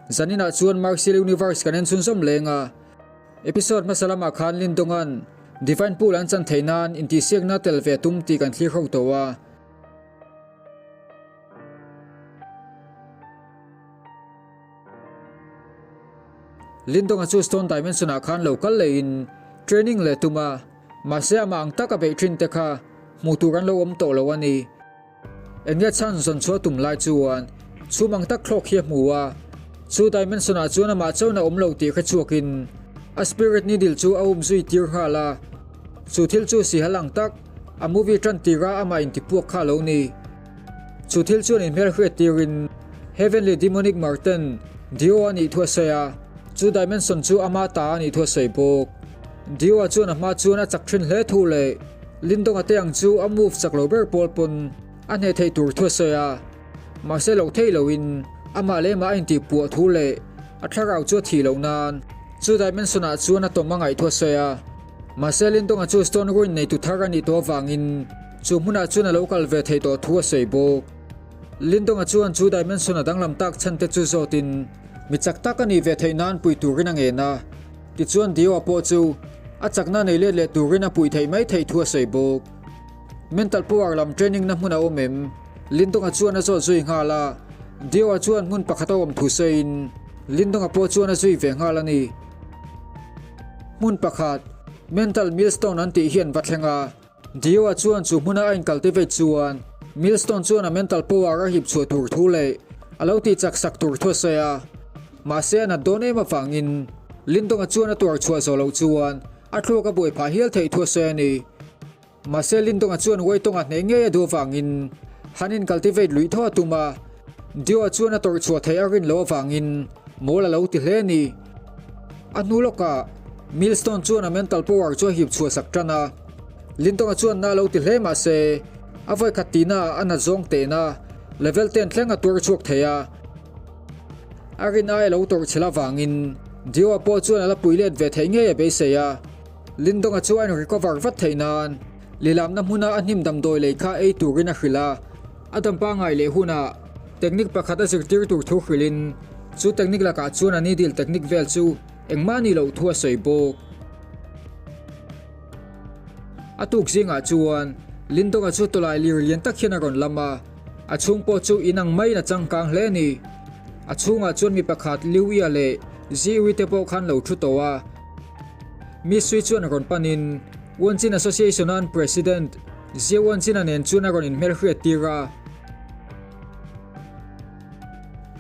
Zaninah chuan Martial Universe kan en chhunzawm leng a. Episode hmasa lamah khan Lindonga'n Divine Pool an chan theih nan intihsiakna tel ve tum tih kan thlir ho tawh a. Lindonga chu Stone Dimension ah khan lo kal lehin training leh tum a, mahse amah ang taka beih thin te kha hmuh tur an lo awm tawh lo a ni. Enge chhan zawn chhuah tum lai chuan chhum ang tak thlawk hi a hmu a, chu dimension ah chuan amah chawn a awm lo tih hre chhuakin a spirit needle chu a um zui tir nghal a, chu thil chu sihal ang tak a movie tan tira amah intipuak kha a lo ni. Chu thil chuan inhmel hriat tirin Heavenly Demonic Marten Dio a nih thu a sawi a, chu dimension chu ama ta a nih thu a sawi bawk. Dio a chuan a hma chuan a chak thin hle thu leh Lindonga te ang chu a move chak lo ber pawl pawn a hneh theih tur thu a sawi a, mahse loh theih loin amah leh amah a intih puah thu leh a thlarau chu a thih loh nan chu dimension ah chuan a tawm a ngaih thu a sawi a. Mahse Lindonga chu Stone Ruin neitu thar a nih tawh avangin chu hmunah chuan a lo kal ve theih tawh thu a sawi bawk. Lindonga chuan chu dimension a danglam tak chhan te chu zawtin mi chak tak a nih ve theih nan pui turin a ngen a. Tichuan Dio-a pawh chu a chakna nei let leh turin a puih theih mai theih thu a sawi bawk. Mental power lam training na hmun a awm em? Lindonga chuan a zawt zui nghal a, Dio-a chuan hmun pakhat a awm thu sawiin Lindonga pawh chuan a zui ve nghal a ni. Hmun pakhat, Mental Millstone an tih hian va thleng a, Dio-a chuan chu hmuna a incultivate chuan Millstone chuan a mental power a hip chhuah tur thu leh a lo tih chak sak tur thu a sawi a. Mahse a nat dawn em avangin Lindonga chuan a tuar chhuah zawh loh chuan a thluak a buai phah hial theih thu a sawi a ni. Mahse Lindonga chuan Waitawnga hneh ngei a duh avangin han incultivate luih tho a tum a, Dio-a chuan a tawrh chhuah theih a rin loh avangin mawl a lo ti hle a ni. A hnu lawkah Millstone chuan a mental power chu a hip chhuah sak tan a. Lindonga chuan na lo ti hle mah se, a vawikhat tihna ah a nat zawng tehna level ten thleng a tuar chhuak thei a. A rin ai a lo tawrh chhel avangin Dio-a pawh chuan a la pui let ve theih ngei a beisei a. Lindonga chu a in recover vat theih nan lilamna hmuna a hnim damdawi lei kha ei turin a hrilh a. A dam pangngai leh hunah technique pakhat a zirtir tur thu hrilhin chu technique lakah chuan a needle technique vel chu engmah a nih loh thu a sawi bawk. A tuk zingah chuan Lindonga chu tawlai lir lian tak hian a rawn lam a, a chhung pawh chu in ang maiin a changkang hle a ni. A chhungah chuan mi pakhat Liuia leh Ziui te pawh khan lo thu tawh a. Miss Sui chuan rawn panin Wanchin Association-a an President Zia Wanchin-a nen chuan a rawn inhmelhriat tir a.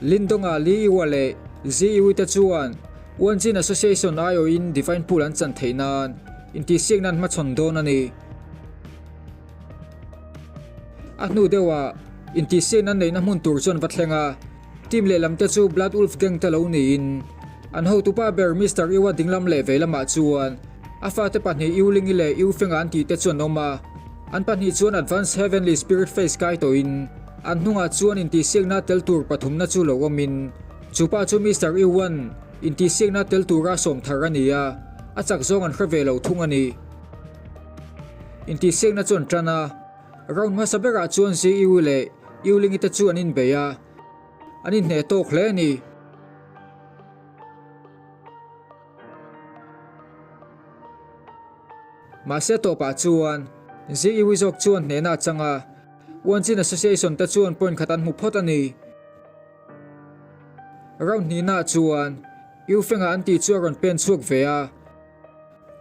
Lindonga Liuia leh Ziui te chuan Wanchin Association aiawhin Divine Pool an chan theih nan intihsiakna an hmachhawn dawn a ni. A hnu deuhah intihsiakna an neihna hmun tur chuan va thleng a, team lehlam te chu Blood Wolf Gang te lo niin an hotupa ber Mister Iwa dinglam leh vei lamah chuan a fate pahnih Iulingi leh Iufenga an tih te chu an awm a, an pahnih chuan Advance Heavenly Spirit Face kai tawhin an hnungah chuan intihsiakna tel tur pathumna chu lo awmin Chu pa chu Mister Iwan intihsiakna tel tura sawm thar a ni a, a chak zawng an hre ve lo thung a ni. Intihsiakna chu an tan a, round hmasa berah chuan Ziu leh Iulingi te chu an inbei a, an inhneh tawk hle a ni. Mahse tawpah chuan Ziu zawk chuan hnehna a chang a, Uanchin Association te chuan point khat an hmu phawt a ni. Round hnihnaah chuan U Fenga an tih chu a rawn pen chhuak ve a,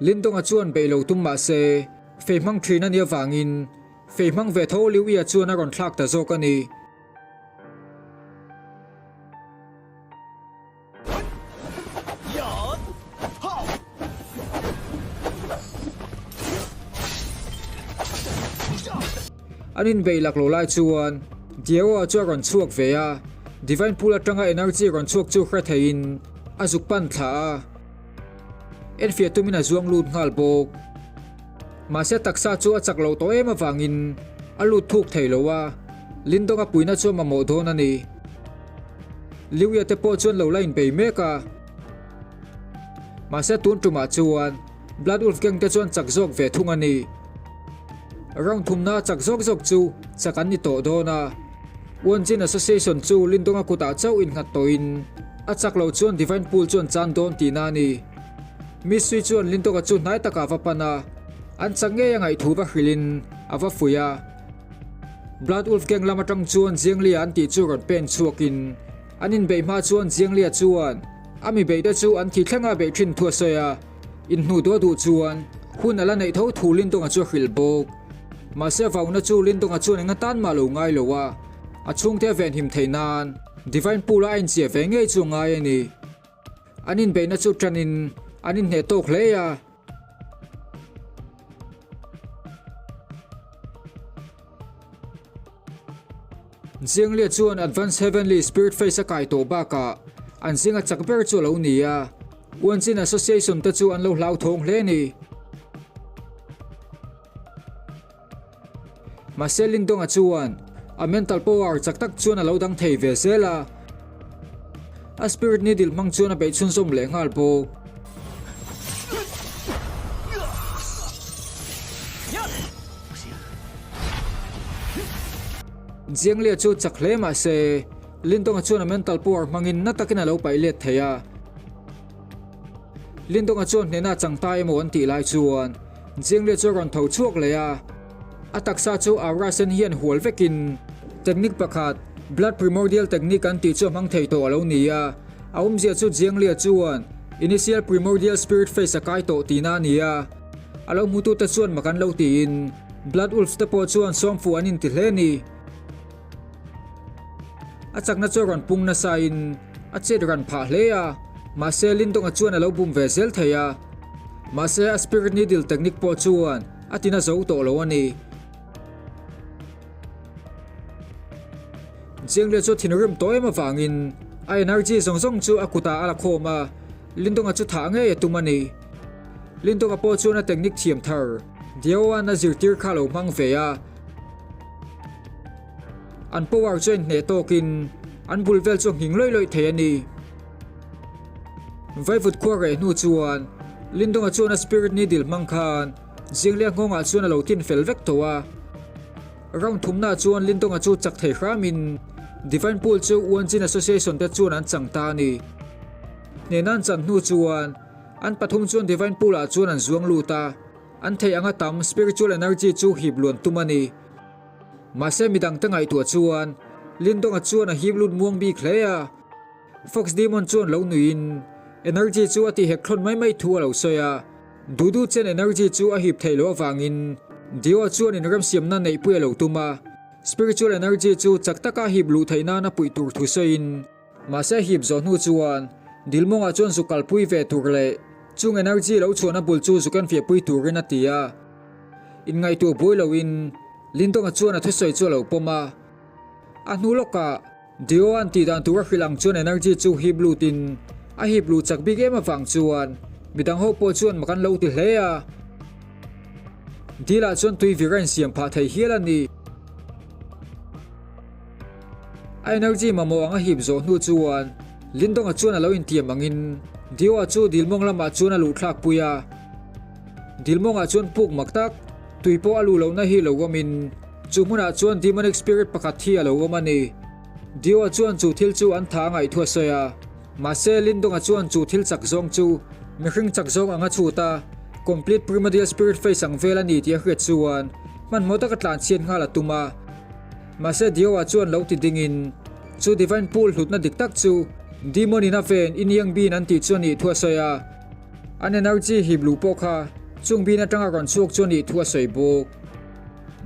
Lindonga chuan beih lo tum mah se fei hmang thin a nih avangin fei hmang ve tho Liu Ia chuan a rawn thlak ta zawk a ni. An inbeih laklawh lai chuan Diego-a chu a rawn chhuak ve a, Divine Pool atanga energy rawn chhuak chu hre theiin a zuk pan thla a, enfiah tumin a zuang lut nghal bawk. Mahse taksa chu a chak loh tawh em avangin a lut thuk thei lo a, Lindonga puina chu a mamawh dawn a ni. Liuia te pawh chuan lo la inbei mek a, mahse tun tumah chuan Blood Wolf Gang te chuan chak zawk ve thung a ni. Round thumna chak zawk zawk chu chak an ni tawh dawn a, Wanjin Association chu Lindonga kutah chauh innghat tawhin. A chak loh chuan Divine Pool chu an chan dawn tihna a ni. Miss Sui chuan Lindonga chu hnai takah a va pan a, an chak ngei a ngaihthu va hrilhin a va fuih a. Blood Wolf Gang lam atang chuan Jianglia an tih chu rawn pen chhuakin an inbeih hma chuan Jianglia chuan a mi beihte chu an thi thleng a beih thin thu a sawi a, inhnuh duah duh chuan hun a la neih tho thu Lindonga chu a hrilh bawk. Mahse vauna chu Lindonga chuan eng atan mah lo ngai lo a, a chhungte a venhim theih nan Divine Pool-a a inchiah ve ngei chu a ngai a ni. An inbeihna chu ṭanin an inhneh tawk hle a. Jianglia chuan Advanced Heavenly Spirit Face a kai tawh bakah an zinga chak ber chu a lo ni a, Uanchin Association te chu an lo hlauthawng hle a ni. Mahse Lindonga chuan a mental power chak tak chuan a lo dang thei ve zel a, a spirit needle hmang chuan a beih chhunzawm leh nghal bawk. Jianglia chu chak hle mahse Lindonga chuan a mental power hmangin na takin a lo paih let thei a. Lindonga chuan hnena chang ta emaw an tih lai chuan Jianglia chu a rawn tho chhuak leh a. A taksa chu aura sen hian hual vekin technique pakhat Blood Primordial Technique an tih chu a hmang thei tawh a lo ni a. A awmzia chu Jianglia chuan Initial Primordial Spirit Phase a kai tawh tihna a ni a. A lo hmutute chuan mak an lo tiin Blood Wolves te pawh chuan sawmfu an inti hle a ni. A chakna chu a rawn pung nasain a chet ran phah hle a, mahse Lindonga chuan a lo bum ve zel thei a. Mahse a Spirit Needle technique pawh chuan a tina zo tawh lo a ni. Jianglia chu thinrim tawh em avangin a energy zawng zawng chu a kutah a la khawm a, Lindonga chu thah ngei a tum a ni. Lindonga pawh chuan a technique thiam thar Diaoan a zirtir kha a lo hmang ve a. An power chu a inhneh tawkin an bul vel chu a nghing lawih lawih thei a ni. Vaivut khua reh hnu chuan Lindonga chuan a spirit needle hmang khan Zingliah nghawngah chuan a lo tin fel vek tawh a. Round thumnaah chuan Lindonga chu chak thei hramin Divine Pool chu Uanjin Association te chuan an chang ta a ni. Hnehna an chan hnu chuan an pathum chuan Divine Pool ah chuan an zuang lut a, an theih anga tam spiritual energy chu hip luan tum a ni. Mahse midangte ngaihtuah chuan Lindonga chuan a hip lut muang bik hle a. Fox Demon chuan lo nuiin energy chu a ti hek thlawn mai mai thu a lo sawi a, Dudu chen energy chu a hip theih loh avangin Dio chuan inremsiamna neihpui a lo tum a, spiritual energy chu chak taka hip luh theih nan a puih tur thu sawiin mahse hip zawh hnu chuan Dilmawngah chuan zuk kalpui ve tur leh chung energy lo chhuahna bul chu zuk enfiahpui turin a ti a. Inngaihtuah buai loin Lindonga chuan a thusawi chu a lo pawm a, a hnu lawkah Dio-a'n tih dan tur a hrilh ang chuan energy chu hip lutin a hip luh chak bik em avang chuan midang ho pawh chuan mak an lo ti hle a. Dil-ah chuan tui vir a insiam phah thei hial a ni. A energy mamawh ang a hip zawh hnu chuan Lindonga chuan a lo intiam angin Dio-a chu dil mawng lamah chuan a luh thlak pui a. Dil mawngah chuan puk mak tak, tui pawh a luh lohna hi lo awmin Chu hmunah chuan demonic spirit pakhat hi a lo awm a ni. Dio-a chuan chu thil chu an tha a ngaih thu a sawi a. Mahse, Lindonga chuan chu thil chak zawng chu mihring chak zawng anga chhut a, complete primordial spirit phase ang vel a ni tih a hriat chuan hmanhmawh taka tlanchhiat nghal a tum a. Mahse, Dio-a chuan lo ti dingin chu divine pool hlutna dik tak chu demon in a ven Yin-Yang Bin an tih chu a nih thu a sawi a. An energy hip luh pawh kha chung bin atanga rawn chhuak chu a nih thu a sawi bawk.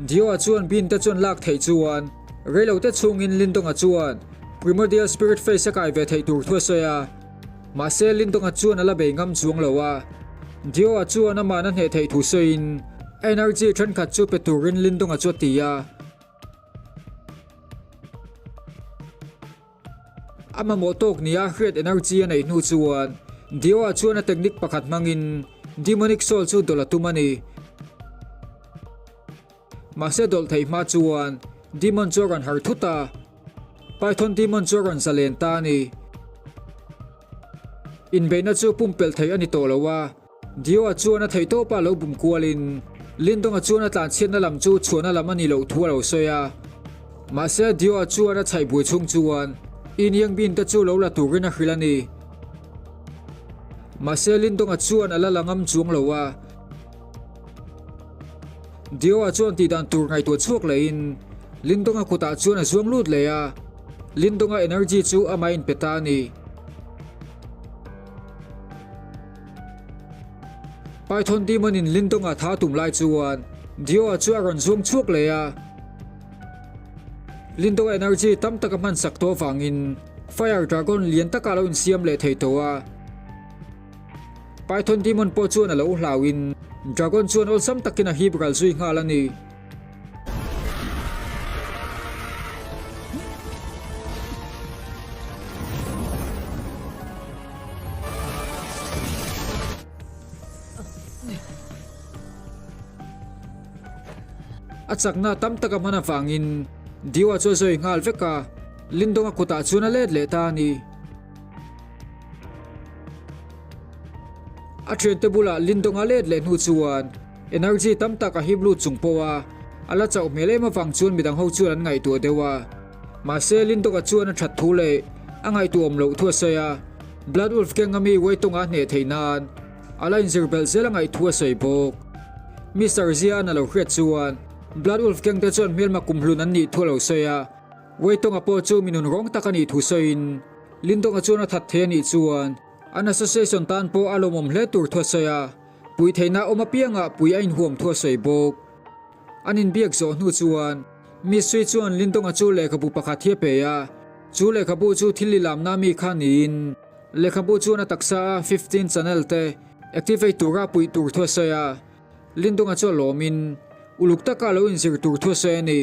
Dio-a chuan bin te chuan lak theih chuan reilote chhungin Lindonga chuan Primordial Spirit Phase a kai ve theih tur thu a sawi a. Mahse Lindonga chuan a la bei ngam chuang lo a. Dio-a chuan amahn a hneh theih thu sawiin a energy thenkhat chu pe turin Lindonga chu a ti a. A mamawh tawk nia hriat energy a neih hnu chuan Dio-a chuan a technique pakhat hmangin Demonic Soul chu dawlh a tum a ni. Mahse dawlh theih hma chuan Demon chu a rawn har thut a, Python Demon chu a rawn zalen ta a ni. Inbeihna chu pumpelh theih a ni tawh lo a. Dio-a chuan a theihtawpa lo bum kualin Lindonga chuan a tlanchhiatna lam chu chhuahna lam a nih loh thu a lo sawi a. Mahse, Dio-a chuan a chhaih buai chhung chuan Yin Yang Bin te chu lo la turin a hrilh a ni. Mahse Lindonga chuan a la la ngam chuang lo a. Dio-a chuan tihdan tur ngaihtuah chhuak lehin Lindonga kutah chuan a zuang lut leh a, Lindonga energy chu amah inpe ta a ni. Python Demon in Lindonga tha tum lai chuan Dio-a chu a rawn zuang chhuak leh a. Lindonga energy tam tak a hman sak tawh avangin Fire Dragon lian takah a lo insiam leh thei tawh a. Python Demon pawh chuan a lo hlauin Dragon chuan awlsam takin a hip ral zui nghal a ni. A chakna tam tak a hman avangin Diwa chu a zawi nghal vek a, Lindonga kutah chuan a let leh ta a ni. A thiante bulah Lindonga let leh hnu chuan energy tam tak a hip lut chung pawh a, a la chauh hmel em avang chuan midang ho chuan an ngaihtuah deuh a. Mahse Lindonga chuan a that thu leh a ngaihtuah awm loh thu a sawi a, Blood Wolf Gang a mi Waitonga a hneh theih nan a la inzir belh zel a ngaih thu a sawi bawk. Mister Zia-an a lo hriat chuan Blood Wolf Gang te chuan hmelma kumhlun an nih thu a lo sawi a, Waitonga pawh chu mi nunrawng tak a nih thu sawiin Lindonga chuan a that thei a nih chuan an association tan pawh a lawmawm hle tur thu a sawi a, pui theihna awm apiangah pui a inhuam thu a sawi bawk. An inbiak zawh hnu chuan Miss Sui chuan Lindonga chu lehkhabu pakhat hi a pe a, chu lehkhabu chu thil lilamna mi kha niin lehkhabu chuan a taksa a 15 channel te activate tura puih tur thu a sawi a, Lindonga chu a lawmin uluk taka a lo inzir tur thu a sawi a ni.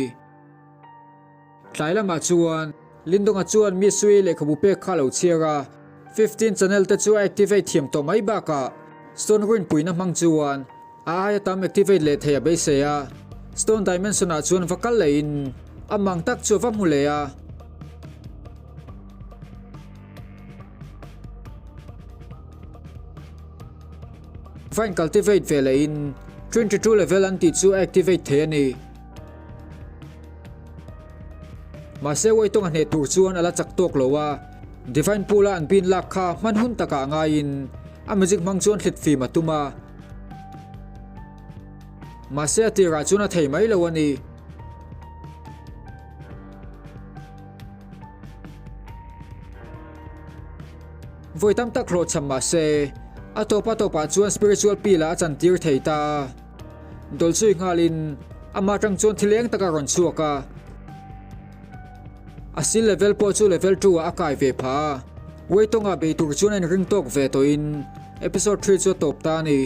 Tlai lamah chuan Lindonga chuan Miss Sui lehkhabu pek kha a lo chhiar a, 15 channel te chu a activate thiam tawh mai bakah Stone Ruin puihna hmang chuan a aia tam activate leh thei a beisei a, Stone Dimension ah chuan va kal lehin a mang tak chu a va hmu leh a. Va in cultivate ve lehin 22 level an tih chu a activate thei a ni. Mahse Waitawng a hneh tur chuan a la chak tawk lo a, Divine Pool a an bin lak kha hman hun takah ngaiin a magic hmang chuan thlit fim a tum a. Mahse a tirah chuan a thei mai lo a ni. Vawi tam tak hlawhchham mahse a tawp a tawpah chuan Spiritual Pill ah a chantir thei ta a. Dawlchui nghalin amah atang chuan thil eng tak a rawn chhuak a, a sil level pawh chu level 2 ah a kai ve phah a, Weitawngah bei tur chuan a inring tawk ve tawhin episode 3 chu a tawp ta a ni.